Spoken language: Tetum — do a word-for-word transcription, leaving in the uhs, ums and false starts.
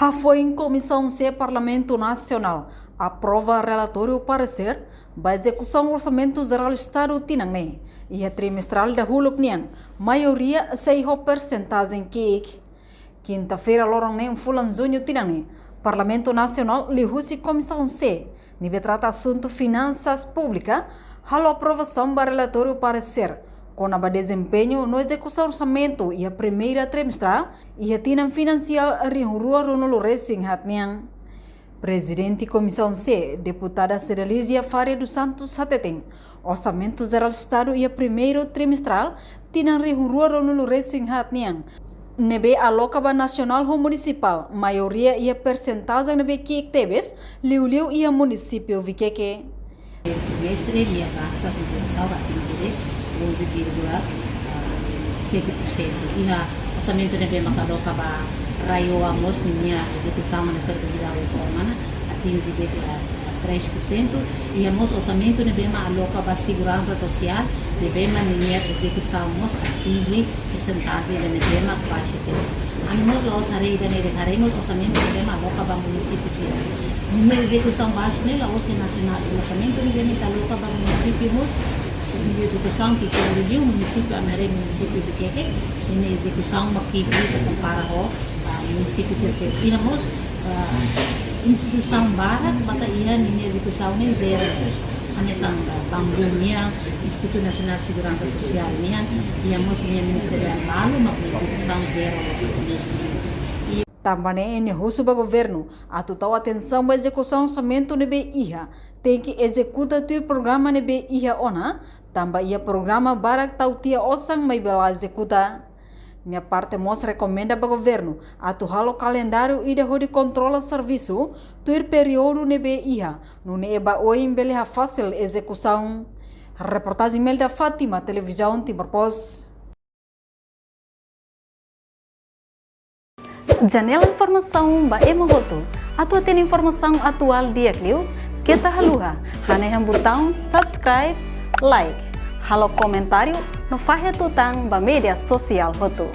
Hafoin Komisaun C Parlamentu Nasionál aprova relatóriu paresér ba ezekusaun Orsamentu Jerál Estadu tinan ne'e, iha trimestrál dahuluk nian, maioria sei ho persentajen ki'ik. Kinta-feira loron neen fulan Juñu tinan ne'e, Parlamentu Nasionál liuhusi Komisaun C, ne'ebé trata asuntu finansas públika, halo aprovasaun ba relatóriu paresér kona-ba dezempeñu no ezekusaun orsamentu iha primeira trimestrál iha tinan finansiál rihun rua ruanulu resin haat nian. Prezidente Komisaun C, Deputada Cedelizia Faria dos Santos hateten, Orsamentu Jerál Estadu iha primeiru trimestrál tinan rihun rua ruanulu resin haat nian, ne'ebé aloka ba nasionál ho munisipál, maioria iha persentajen ne'ebé ki'ik tebes, liuliu iha munisípiu Viqueque. Trimestre nia gasta ezekusaun atinje onze vírgula sete por cento. Iha orsamentu ne'ebé maka aloka ba RAEOA mós ninia ezekusaun hanesan ohin ha'u informa ona atinje três por cento. Iha mós orsamentu ne'ebé mak aloka ba seguransa sosiál, ne'ebé mak ninia ezekusaun mós atinje persentajen ida ne'ebé mak baixu tebes. Ami mós la'ós haree ida-ne'e de'it, haree mós orsamentu ne'ebé mak aloka ba munisípiu sira. Ninia ezekusaun baixu ne'e la'ós iha nasionál, orsamentu ne'ebé mak aloka ba munisípiu mós, ninia ezekusaun ki'ik liu, munisípiu, ami haree munisípiu Viqueque, ninia ezekusaun mak ki'ik kompara ho, ah, munisípiu sira-sira. Iha mós, ah, instituisaun barak maka iha ninia ezekusaun ne'e zero mós. Hanesan, ah, Bambu nian, Institutu Nasionál Seguransa Sosiál nian, iha mós ninia ministériu balu mak ezekusaun zero mós. Tanba ne'e nia husu ba governu atu tau atensaun ba ezekusaun orsamentu ne'ebé iha, tenke ezekuta tuir programa ne'ebé iha ona, tanba iha programa barak tau tiha osan maibé la ezekuta. Nia parte mós rekomenda ba governu atu halo kalendáriu ida hodi kontrola servisu tuir períodu ne'ebé iha, nune'e ba oin bele hafasil ezekusaun. Reportajen Melda Fátima, Televizaun Timor Post. Janela informasaun ba ema hotu. Atu hatene informasaun atuál di'ak liu, keta haluha hanehan butaun subscribe, like, halo komentáriu no fahe tutan ba média sosiál hotu.